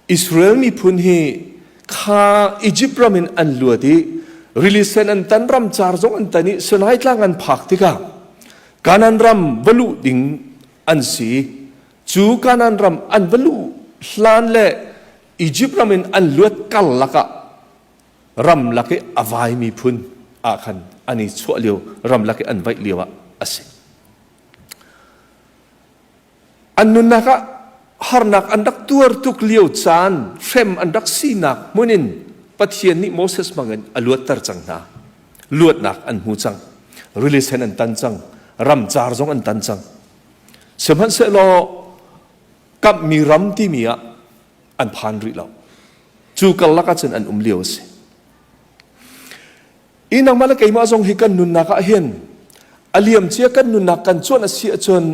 Israel miphun hi kha Egypt ram in an luat i rili sen an tan ramcar zong an tan i Sinai tlang an phak tikah Kanaan ram va luh ding an si. Cu Kanaan ram an va luh hlan le Egypt ram in an luat karlak ah ramlak i a vai miphun ah khan an i chuah lio ramlak i an vaih lio ah a si. An nunnak ah harnak an rak tuar tuk lio caan hrem an rak sinak hmun in Pathian nih Moses hmangin a luatter cang hna. Luatnak an hmu cang. Rili sen an tan cang. Ramcar zong an tan cang. Sihmanhsehlaw kamhmi ram timi ah an phan rih lo. Cu karlak ahcun an um lio a si. I nangmah le keimah zong hi kan nunnak ah hin a liamcia kan nunnak kan cuanh a si ahcun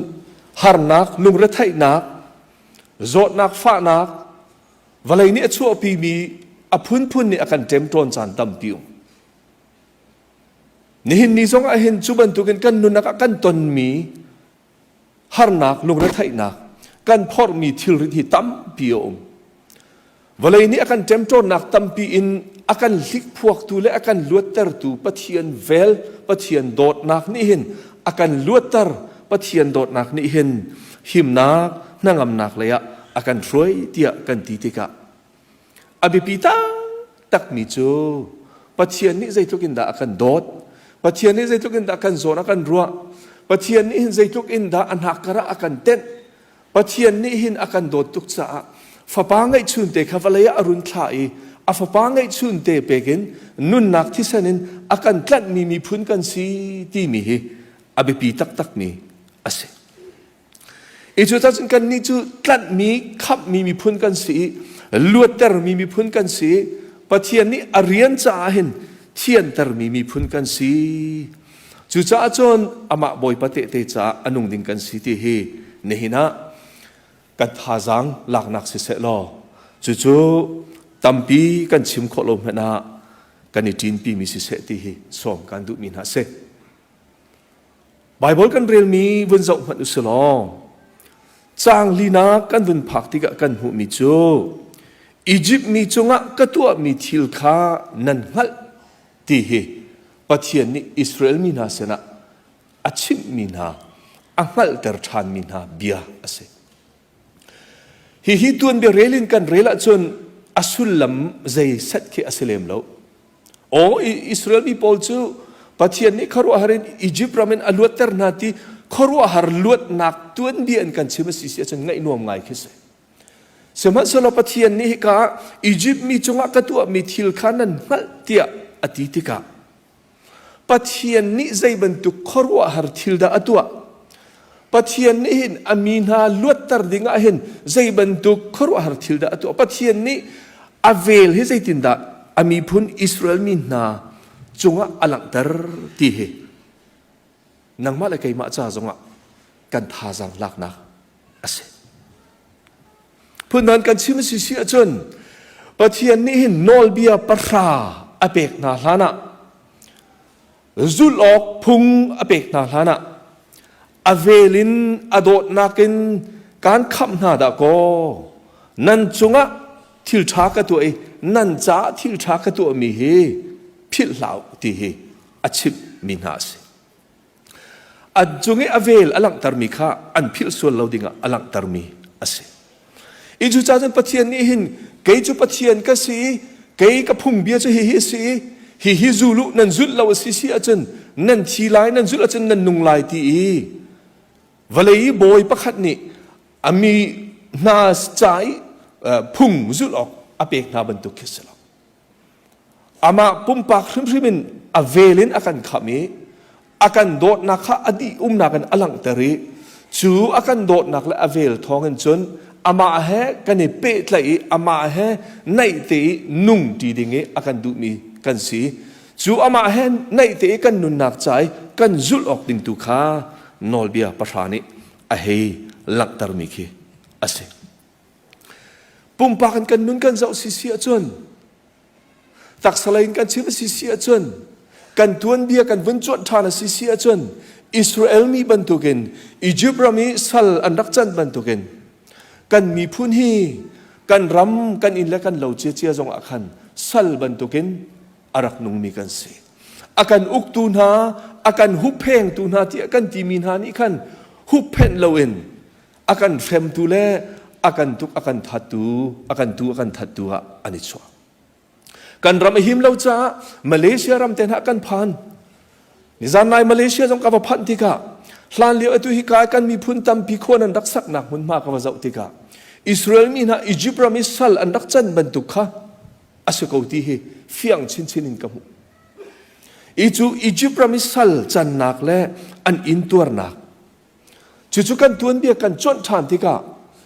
harnak, lungretheihnak, zawtnak, fahnak, vawlei nih a chuahpimi a phunphun nih a kan ṭemṭawn caan tampi um. Nihin ni zong ah hin cu bantukin kan nunnak ah kan tonmi harnak, lungretheihnak, kan phorhmi thilrit hi tampi a um. Vawlei nih a kan ṭemṭawnnak tampi in a kan hlikphuaktu le a kan luattertu Pathian vel, Pathian dawtnak nih hin a kan luatter, Pathian dawtnak nih hin himnak, hnangamnak leiah a kan hruai tiah kan ti tikah a biapi taktakmi cu Pathian nih zeitluk in dah a kan dawt, Pathian nih zeitluk in dah kan zawn a kan ruah, Pathian nih hin zeitluk in dah a hnakkar ah a kan tenh, Pathian nih hin a kan dawt tuk caah fapa ngeihchunte kha vawlei ah a run thlah i a fapa ngeihchunte pek in nunnak thisen in a kan tlanhmi miphun kan si timi hi a biapi taktakmi a si. I cu cun kannih cu tlanhmi khamhmi miphun kan si i luattermi miphun kan si i Pathian nih a rian caah hin thiantermi miphun kan si. Cucaah cun amah Bawipa tehte caah a nung ding kan si ti hi nihin ah kan thazaang laknak siseh law cucu tampi kan chim khawh lo hmanh ah kan i ṭinpimi siseh ti hi sawm kan duhmi hna si. Baibal kan relmi vun zoh hmanh u si law caang linak kan vun phak tikah kan hmuhmi cu Izipt mi cungah ka tuahmi thil kha nan hngalh ti hi Pathian nih Israel mi hna sinah a chimhmi hna, a hngalhter ṭhanmi hna bia a si. Hihi tuanbia rel in kan rel ahcun a sullam zei set khi a si lem lo. Aw Israel mi pawl cu Pathian nih khuaruahhar in Egypt ram in a luatter hna ti khuaruahhar luatnak tuanbia in kan chim a si si ahcun ngaih nuam ngai khi si. Sihmanhsehlaw Pathian nih hika ah Izipt mi cungah ka tuahmi thil kha nan hngalh tiah a ti tikah Pathian nih zei bantuk khuaruahhar thil dah a tuah? Pathian nih hin a mi hna luatter dingah hin zei bantuk khuaruahhar thil dah a tuah? Pathian nih a vel hi zeitindah a miphun Israel mi hna cungah a langhter ti hi nangmah le keimah ca zongah kan thazaang laknak a si. Phundang kan chim si si ahcun Pathian nih hin nawlbia pahra a pek hna hlan ah zulh awk phung a pek hna hlan ah a vel in a dawtnak in kaan khamh hna dah kaw nan cungah thil ṭha ka tuah i nan caah thil ṭha ka tuahmi hi philh hlah u ti hi a chimhmi hna a si. An cung i a vel a langhtermi kha an philh sual lo dingah a langhtermi a si. I cucaah cun Pathian nih hin kei cu Pathian ka si i kei ka phungbia cu hihi a si i hihi zul u nan zulh lo a si si ahcun nan thi lai nan zulh ahcun nan nung lai ti i vawlei i bawi pakhat nih a mi hna ca i phung zulh awk a pek hna bantuk khi si lo. Amah pumpak hrimhrim in a vel in a kan khamh i a kan dawtnak kha a dih umnak in a langhter i cu a kan dawtnak le a vel thawngin cun amah he kan i pehtlaih i amah he naih te i nung ṭi ding i a kan duhmi kan si. Cu amah he naih te i kan nunnak ca i kan zulh awk ding tu kha nawlbia pahra nih a hei langhtermi khi a si. Pumpak in kan nun kan zoh sisi ahcun taksa lei in kan chim a si si ahcun kan tuanbia kan vun cuanh ṭhan a si si ahcun Israel mi bantukin Egypt ram i sal an rak can bantukin kan miphun hi Kan ram, kan inn le kan lo ciacia zongah khan sal bantukin a rak nungmi kan si. A kan uktu hna, a kan hupphengtu hna tiah kan timi hna nih khan hupphenh loin a kan hremtu le a kan tuk a kan thattu, a kan tu a kan thattu ah an i chuah. Kan ram a him lo caah Malaysia ram te hna kan phan. Nizan nai Malaysia zong ka va phanh tikah hlan lio atu hi ka kan miphun tampi khuan an rak saknak hmunhma ka va zoh tikah Israel mi hna Egypt ram i sal an rak can bantuk kha a si ko ti hi fiang chinchin in ka hmuh. I cu Egypt ram i sal cannak le an intuarnak Cucu kan tuanbia kan cuanh ṭhan tikah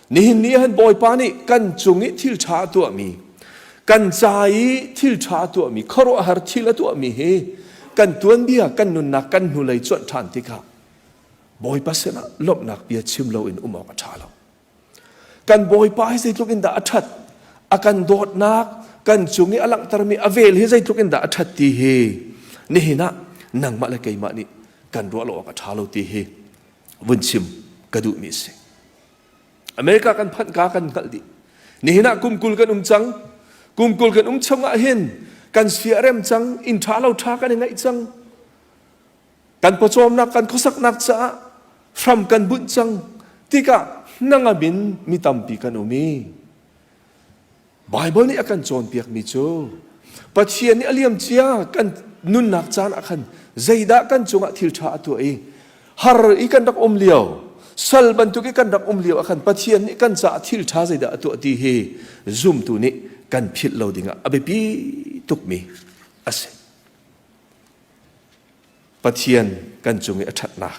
nihin ni ahhin Bawipa nih kan cung i thil ṭha a tuahmi, kan ca i thil ṭha a tuahmi, khuaruahhar thil a tuahmi hi kan tuanbia, kan nunnak, kan hnulei cuanh ṭhan tikah Bawipa sinah lawmhnak bia chim loin um awk a ṭha lo. Kan Bawipa hi zeitluk in dah a ṭhat, a kan dawtnak, kan cung i a langhtermi a vel hi zeitluk in dah a ṭhat ti hi nihin ah nangmah le keimah nih kan ruah lo awk a ṭha lo ti hi vun chim ka duhmi a si. America kan phanh ka kan hngalh dih. Nihin ah kum 20 kan um cang. Kum 20 kan um chung ah hin kan sia rem cang, inn ṭha lo ṭha kan i ngaih cang. Kan pawcawmnak, kan khuasaknak caah hram kan bunh cang tikah hnangam in mi tampi kan um i Baibal nih a kan cawnpiakmi cu Pathian nih a liamcia kan nunnak caan ah khan zeidah kan cungah thil ṭha a tuah i har i kan rak um lio sal bantuk i kan rak um lio ah khan Pathian nih kan caah thil ṭha zeidah a tuah ti hi zumtu nih kan philh lo dingah a biapi tukmi a si. Pathian kan cung i a ṭhatnak.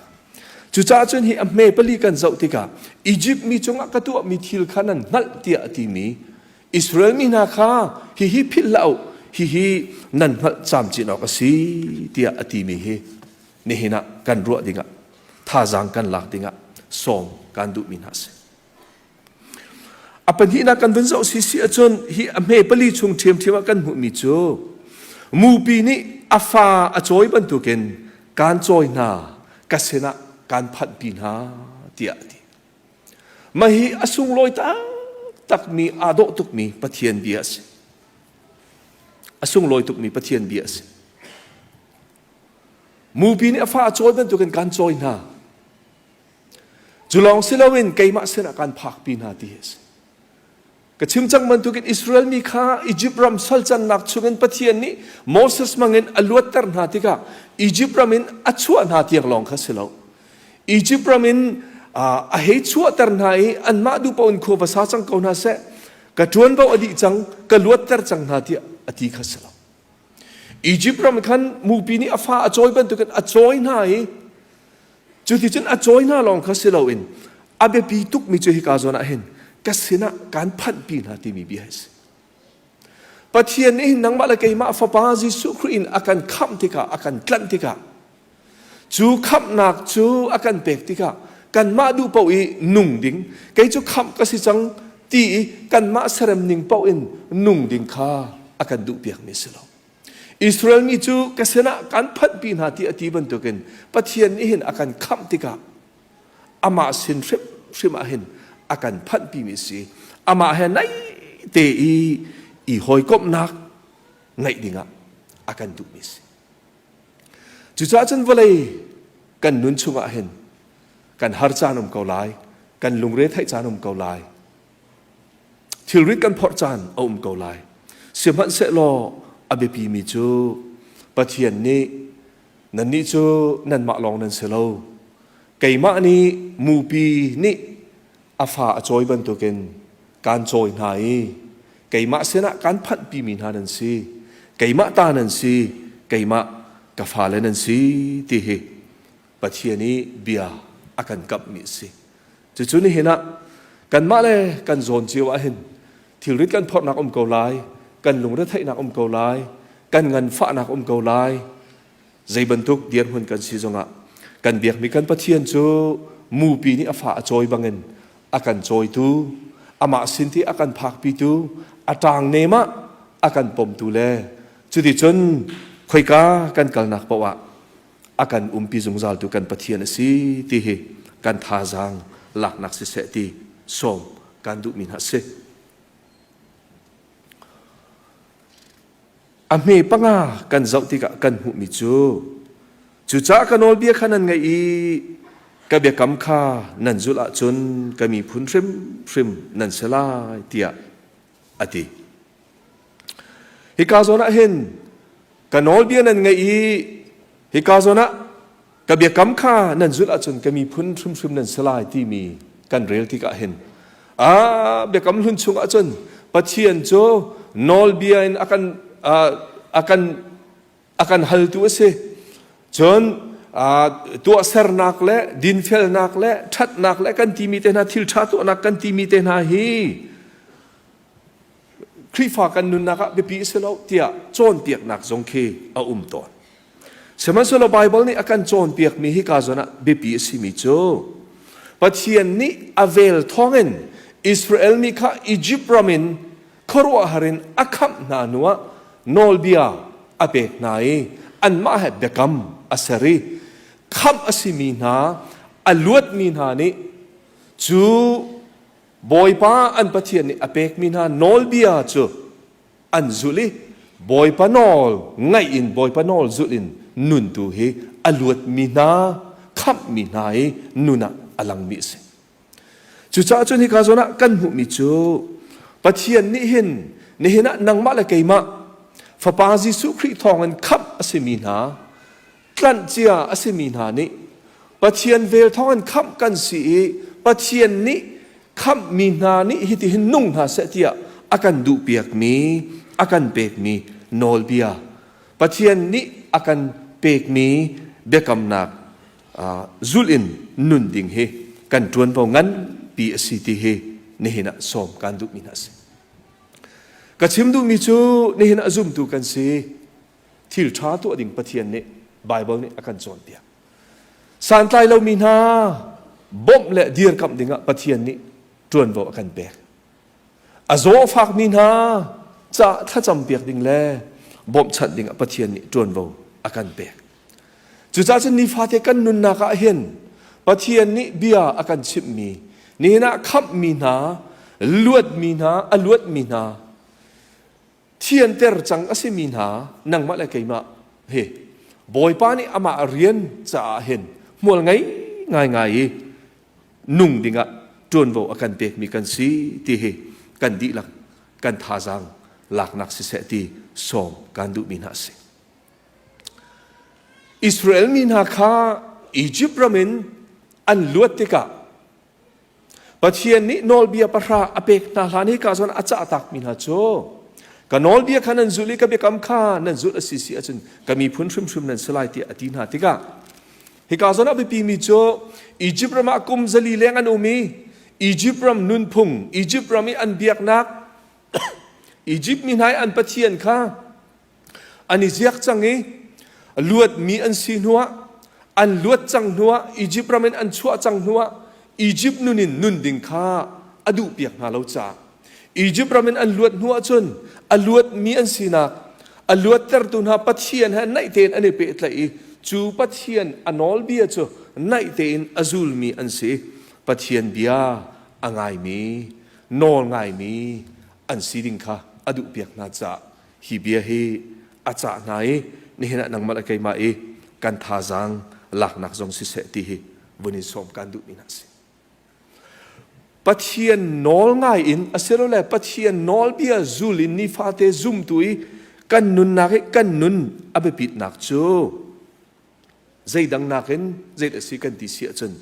Cucaah cun hi a hme pali kan zoh tikah Izipt mi cungah ka tuahmi thil kha nan hngalh tiah a timi Israel mi hna kha hihi philh hlah u, hihi nan hngalh camcin awk a si tiah a timi hi nihin ah kan ruah dingah thazaang kan lak dingah sawm kan duhmi hna a si. A pahnihnak kan vun zoh sisi ahcun hi a hme pali chung ṭhiamṭhiam ah kan hmuhmi cu mupi nih a fa a cawi bantukin kaan cawi hna ka sinah kaan phanhpi hna tiah a ti. Mah hi a sunglawi taktakmi aa dawh tukmi Pathian bia a si. A sunglawi tukmi Pathian bia a si. Mupi nih a fa a cawi bantukin kaan cawi hna. Cu lawng si loin keimah sinah kaan phakpi hna ti hi a si. Ka chim cang bantukin Israel mi kha Egypt ram salcannak chungin Pathian nih Moses hmangin a luatter hna tikah Egypt ram in a chuah hna tiang lawng kha si lo. Egypt ram in a hei chuahter hna i anmah duh paoh in khua va sa cang ko hna seh, ka ṭuanvo a dih cang, ka luatter cang hna tiah a ti kha si lo. Egypt ram khan mupi nih a fa a cawi bantukin a cawi hna i Cuticun a cawi hna lawng kha si loin a biapi tukmi cu hika zawn ah hin ka sinah kaan phanhpi hna timi bia hi a si. Pathian nih hin nangmah le keimah Fapa Jesuh Khrih in a kan khamh tikah, a kan tlanh tikah, cu khamhnak cu a kan pek tikah kanmah duh paoh i nung ding, kei cu khamh ka si cang ti i kanmah serem ning paoh in nung ding kha a kan duhpiakmi a si lo. Israel mi cu ka sinah kan phanhpi hna ti a ti bantukin Pathian nih hin a kan khamh tikah amah sin hrimhrim ah hin a kan phanhpi mi si. Amah he naih te i i hawikomhnak ngeih dingah a kan duhmi si. Cucaah cun vawlei kan nun chungah hin kan har caan um ko lai, kan lungre theih caan um ko lai, Thilrit kan phorh caan a um ko lai. Sihmanhsehlaw a biapimi cu Pathian nih nannih cu nanmah lawng nan si lo. Keimah nih mupi nih a fa a cawi bantukin kaan cawi hna i keimah sinah kaan phanhpimi hna nan si. Keimah ta nan si, keimah ka fale nan si ti hi Pathian i bia a kan kamhmi a si. Cucu nihin ah kanmah le kan zawn cio ahhin thilrit kan phorhnak um ko lai, kan lungretheihnak um ko lai, kan nganfahnak um ko lai. Zei bantuk dirhmun kan si zongah kan biakmi kan Pathian cu mupi nih a fa a cawi bangin a kan cawitu, amah sin ti a kan phakpitu, a ṭang nem ah a kan pomtu le cuticun khoika kan kalnak paoh ah a kan umpi zungzaltu kan Pathian a si ti hi kan thazaang laknak siseh ti sawm kan duhmi hna a si. A hme panga kan zoh tikah kan hmuhmi cu cucaah ka nawlbia kha nan ngaih i ka biakam kha nan zulh ahcun ka miphun hrimhrim nan si lai tiah a ti. Hika zawn ah hin ka nawlbia nan ngaih i hika zawn ah ka biakam kha nan zulh ahcun ka miphun hrimhrim nan si lai timi kan rel tikah hin a biakam hlun chung ahcun Pathian cu nawlbia in a kan a kan a kan haltu a si cun tuahsernak le dinfelnak le ṭhatnak le kan timi te hna thil ṭha tuahnak kan timi te hna hi Khrihfa kan nunnak ah biapi a si lo tiah cawnpiaknak zong khi a um tawn. Sihmanhsehlaw Baibal nih a kan cawnpiakmi hika zawn ah biapi a simi cu Pathian nih a vel thawngin Israel mi kha Egypt ram in khuaruahhar in a khamh hna hnuah nawlbia a pek hna i anmah he biakam a ser i khamh a simi hna a luatmi hna nih cu Bawipa an Pathian nih a pekmi hna nawlbia cu an zulh i Bawipa nawl ngaih in Bawipa nawl zulh in nun tu hi a luatmi hna khamhmi hna i nun ah a langmi a si. Cucaah cun hika zawn ah kan hmuhmi cu Pathian nih hin nihin ah nangmah le keimah Fapa Jesuh Khrih thawngin khamh a simi hna tlanh cia a simi hna nih Pathian vel thawngin khamh kan si i Pathian nih khamhmi hna nih hitihin nung hna seh tiah a kan duhpiakmi a kan pekmi nawlbia Pathian nih a kan pekmi biakamnak zulh in nun ding hi kan ṭuanvo nganpi a si ti hi nihin ah sawm kan duhmi hna a si. Ka chim duhmi cu nihin ah zumtu kan si. Thil ṭha tuah ding Pathian nih Baibal nih a kan cawnpiak. Santlai lomi hna bawmh le dirkamh dingah Pathian nih ṭuanvo a kan pek. A zawfakmi hna ca thlacam piak ding le bawmhchanh dingah Pathian nih ṭuanvo a kan pek. Cucaah cun nifate kan nunnak ah hin Pathian nih bia a kan chimhmi, nihin ah khamhmi hna, luatmi hna, a luatmi hna, thianter cang a simi hna nangmah le keimah hi Bawipa nih amah rian caah hin hmual ngei ngaingai i nung dingah ṭuanvo a kan pekmi kan si ti hi kan dihlak kan thazaang laknak siseh ti sawm kan duhmi hna a si. Israel mi hna kha Egypt ram in an luat tikah Pathian nih nawlbia pahra a pek hna hlan hika zawn a cah takmi hna cu ka nawlbia kha nan zulh i ka biakam kha nan zulh a si si ahcun ka miphun hrimhrim nan si lai tiah a ti hna tikah hika zawn a biapimi cu Egypt ram ah kum zali leng an um i Egypt ram nunphung Egypt ram i an biaknak Egypt mi hna i an pathian kha An i ziak cang i luatmi an si hnuah an luat cang hnuah Egypt ram in an chuah cang hnuah Egypt nun in nun ding kha a duhpiak hna lo caah Egypt ram in an luat hnuah cun a luatmi an sinak a luattertu hna Pathian he naih tein an i pehtlaih i cu Pathian a nawlbia cu naih tein a zulmi an si. Pathian bia a ngaimi nawl ngaimi an si ding kha a duhpiak hna caah hi bia hi a cah hna i nihin ah nangmah le keimah i kan thazaang laknak zong siseh ti hi vun in sawm kan duhmi hna a si. Pathian nawl ngai in asilole Pathian nawlbia zul in nifate zumtu i kan nunnak i kan nun a biapitnak cu zeidang nakin zei a si kan ti si ahcun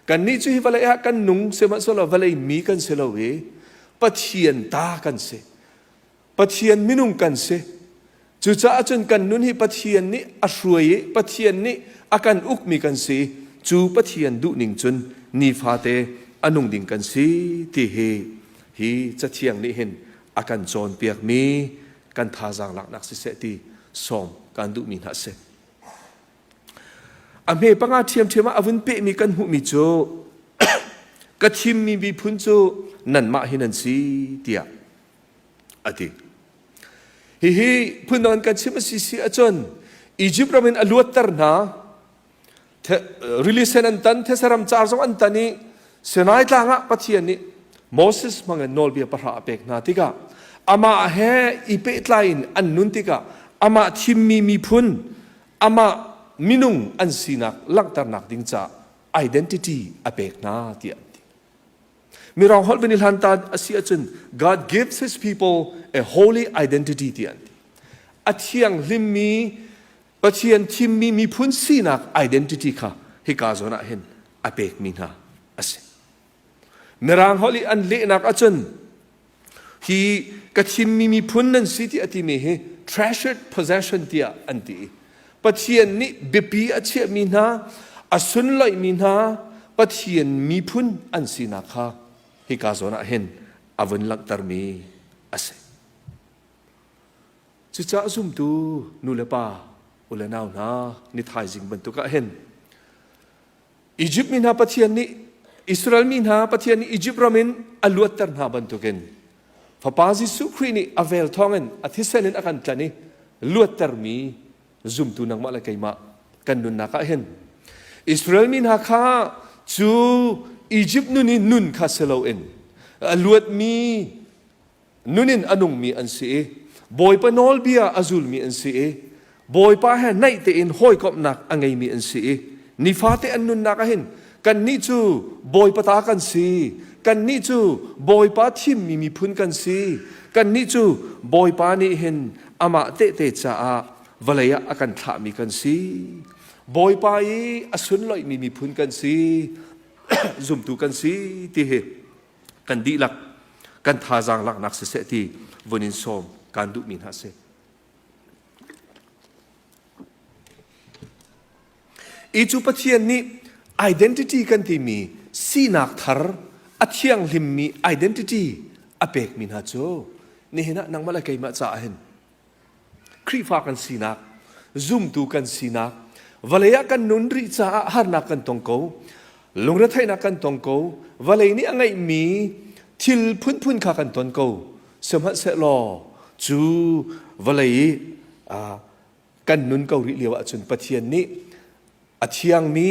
kannih cu hi vawlei ah kan nung sihmanhsehlaw vawlei mi kan si lo i Pathian ta kan si. Pathian minung kan si. Cucaah cun kan nun hi Pathian nih a hruai i Pathian nih a kan ukmi kan si. Cu Pathian duhning cun nifate a nung ding kan si ti hi hi cathiang nih hin a kan cawnpiakmi kan thazaang laknak siseh ti sawm kan duhmi hna a si. A hme panga ṭhiamṭhiam ah a vun pehmi kan hmuhmi cu ka thimmi miphun cu nanmah hi nan si tiah a ti. Hihi phundang in kan chim a si si ahcun Egypt ram in a luatter hna rili sen an tan thesaram car zong an tan i Sinai tlang ah Pathian nih Moses hmangin nawlbia pahra a pek hna tikah amah he i pehtlai in an nun tikah. Amah thimmi miphun, amah minung an sinak langhternak ding caah identity a pek hna tiah an ti. Mirang holh van i hlan ta a si ahcun God gives his people a holy identity tiah an ti. A thianghlimmi Pathian thimmi miphun sinak identity kha hika zawn ah hin a pekmi hna a si. Mirang holh i an lehnak ahcun hi ka thimmi miphun nan si ti a timi hi treasured possession tiah an ti. Pathian nih biapi a chiahmi hna, a sunloihmi hna Pathian miphun an sinak kha hika zawn ah hin a vun langhtermi a si. Cucaah zumtu nu le pa, u le nau hna, ni thaizing bantuk ah hin Izipt mi hna Pathian nih Israel mi hna Pathian nih Izipt ram in a luatter hna bantukin Fapa Jesuh Khrih nih a vel thawngin a thisen in a kan tlanh i luattermi zumtu nangmah le keimah kan nunnak ah hin Israel mi hna kha cu Izipt nun i nun kha si loin a luatmi nun in a nungmi an si i Bawipa nawlbia a zulmi an si i Bawipa he naih tein hawikomhnak a ngeimi an si i nifate an nunnak ah hin kannih cu Bawipa ta kan si kannih cu Bawipa thimmi miphun kan si kannih cu Bawipa nih hin amah tehte caah vawlei ah a kan thlahmi kan si Bawipa i a sunloihmi miphun kan si zumtu kan si ti hi kan dihlak kan thazaang laknak siseh ti vun in sawm kaan duhmi hna si. I cu Pathian nih identity kan timi sinak thar a thianghlimmi identity a pekmi hna cu nihin ah nangmah le keimah caah hin Khrihfa kan sinak, zumtu kan sinak, vawlei ah kan nun rih caah harnak kan tong ko, lungretheihnak kan tong ko, vawlei nih a ngeihmi thil phunphun kha kan ton ko. Sihmanhsehlaw cu vawlei i kan nun ko rih lio ahcun Pathian nih a thiangmi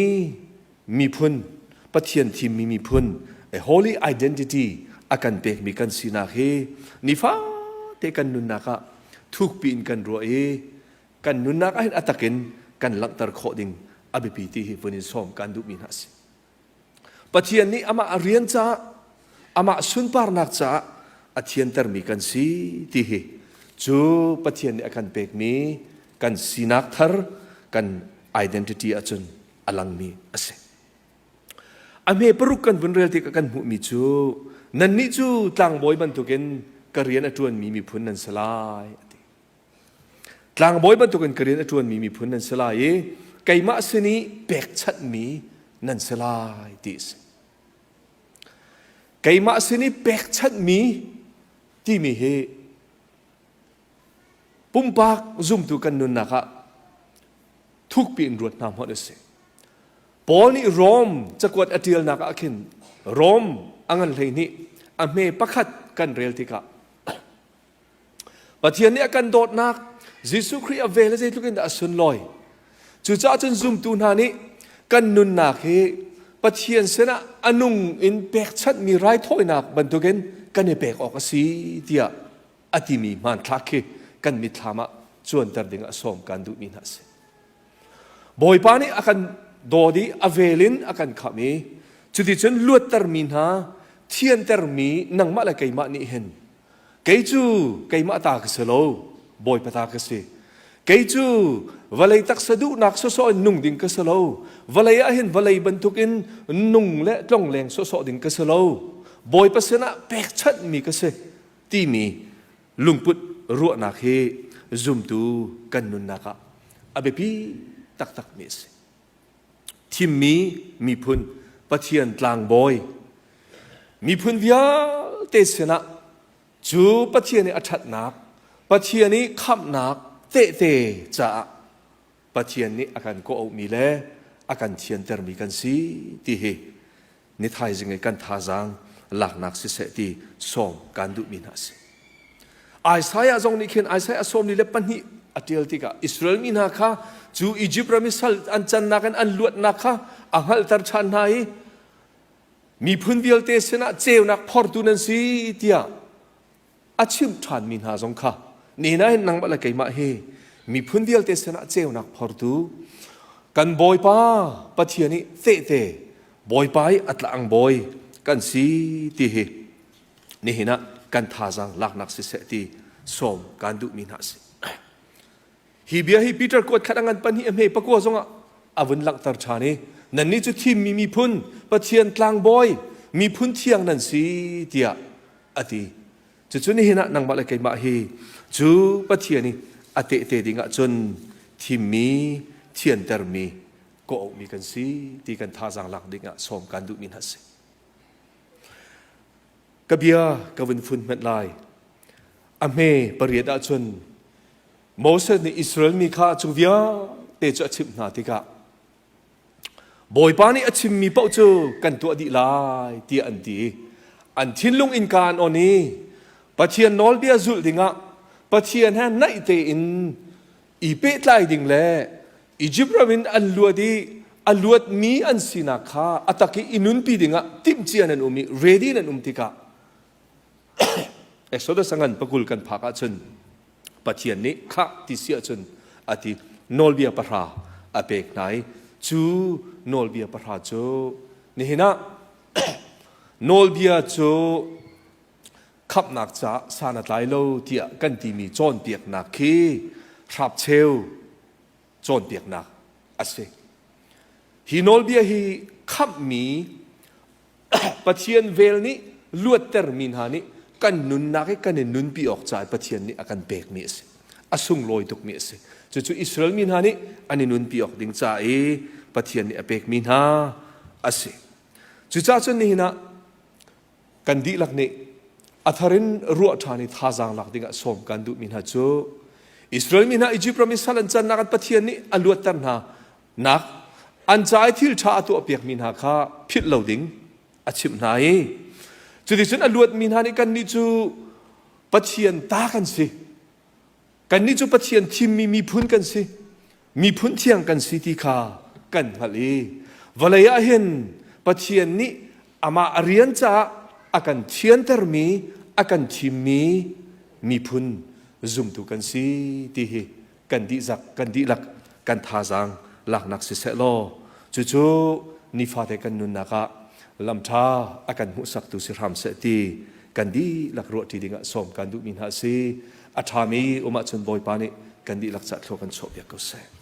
miphun, Pathian thimmi miphun, a holy identity a kan pekmi kan sinak hi nifate kan nunnak ah thukpi in kan ruah i kan nunnak ah hin a takin kan langhter khawh ding a biapi ti hi vun in sawm kan duhmi hna a si. Pathian nih amah a rian caah amah sunparnak caah a thiantermi kan si ti hi cu Pathian nih a kan pekmi kan sinak thar kan identity ahcun a langmi a si. A hme paruk kan vun rel tikah kan hmuhmi cu nannih cu tlangbawi bantukin ka rian a ṭuanmi miphun nan si lai a ti. Tlangbawi bantukin ka rian a ṭuanmi miphun nan si lai i keimah sin i pekchanhmi nan si lai ti a si. Keimah sin i pekchanhmi timi hi pumpak zumtu kan nunnak ah thukpi in ruat hna hmanh a si. Paul nih Rom cakuat a ṭialnak ah khin Rom a ngan 12 a hme pakhat kan rel tikah Pathian nih a kan dawtnak Jesuh Khrih a vel zeitluk in dah a sunlawi. Cucaah cun zumtu hna nih kan nunnak hi Pathian sinah a nung in pekchanhmi raithawinak bantukin kan i pek awk a si tiah a timi hmanthlak khi kan mitthlam ah cuanter ding ah sawm kan duhmi hna a si. Bawipa nih a kan dawt i a vel in a kan khamh i cuticun luattermi hna thiantermi nangmah le keimah nih hin kei cu keimah ta ka si lo Bawipa ta ka si kei cu vawlei taksa duhnak sawsawh in nung ding ka si lo vawlei ah hin vawlei bantukin nung le tlongleng sawsawh ding ka si lo Bawipa sinah pekchanhmi ka si timi lungput ruahnak hi zumtu kan nunnak ah a biapi taktakmi a si. Thimmi miphun Pathian tlangbawi miphun vialte sinah cu Pathian i a ṭhatnak Pathian i khamhnak tehte caah Pathian nih a kan kawh-auhmi le a kan thiantermi kan si ti hi ni thaizing i kan thazaang laknak siseh ti sawm kan duhmi hna a si. Isaiah zong nih khin Isaiah 42 a ṭial tikah Israel mi hna kha cu Egypt ram i sal an cannak in an luatnak kha a hngalhter ṭhan hna i miphun vialte sinah ceunak phortu nan si tiah a chimh ṭhanmi hna zong kha nihin ah hin nangmah le keimah hi Miphun vialte sinah ceunak phortu kan Bawipa Pathian i tehte Bawipa i a tlang bawi kan si ti hi nihin ah kan thazaang laknak siseh ti sawm kan duhmi hna a si. Hi bia hi Peter kuat khat a ngan pahnih a hme pakua zongah a vun langhter ṭhan i nannih cu thimmi miphun Pathian tlangbawi miphun thiang nan si tiah a ti. Cucu nihin ah nangmah le keimah hi cu Pathian i a tehte ding ah cun thimmi thiantermi kawh-auhmi kan si ti kan thazaang lak ding ah sawm kan duhmi hna a si. Ka bia ka vun fun hmenh lai. A hme pariat ahcun Moses nih Israel mi kha cu vialte cu a chimh hna tikah Bawipa nih a chimmi paoh cu kan tuah dih lai tiah an ti. An thinlung innka an on i Pathian nawlbia zulh dingah Pathian he naih tein i pehtlai ding le Izipt ram in an luat i a luatmi an sinak kha a tak i i nunpi dingah timhcia nan um i ready nan um tikah Exodus a ngan pakul kan phak ahcun Pathian nih khah ti si ahcun a ti nawlbia pahra a pek hna i cu nawlbia pahra cu nihin ah nawlbia cu khamhnak caah san a tlai lo tiah kan timi cawnpiaknak khi hrapcheu cawnpiaknak a si. Hi nawlbia hi khamhmi Pathian vel nih luattermi hna nih kan nunnak i kan i nunpi awk caah Pathian nih a kan pekmi a si. A sunglawi tukmi a si. Cucu Israel mi hna nih an i nunpi awk ding ca i Pathian nih a pekmi hna a si. Cucaah cun nihin ah kan dihlak nih a thar in ruah ṭhan i thazaang lak dingah sawm kan duhmi hna cu Israel mi hna Egypt ram i sal an cannak an Pathian nih a luatter hna nak an ca i thil ṭha a tuahpiakmi hna kha philh lo ding a chimh hna i cuticun a luatmi hna nih kannih cu Pathian ta kan si Kannih cu Pathian thimmi miphun kan si. Miphun thiang kan si ti kha kan hngalh i vawlei ah hin Pathian nih amah a rian caah a kan thiantermi, a kan thimmi miphun zumtu kan si ti hi kan dihzak, kan dihlak kan thazaang laknak siseh law cucu nifate kan nunnak ah lamṭha a kan hmuhsaktu si hram seh ti kan dihlak ruahṭi dingah sawm kan duhmi hna a si. A ṭhami um ahcun Bawipa nih kan dihlak cah thlua kan chuahpiak ko seh.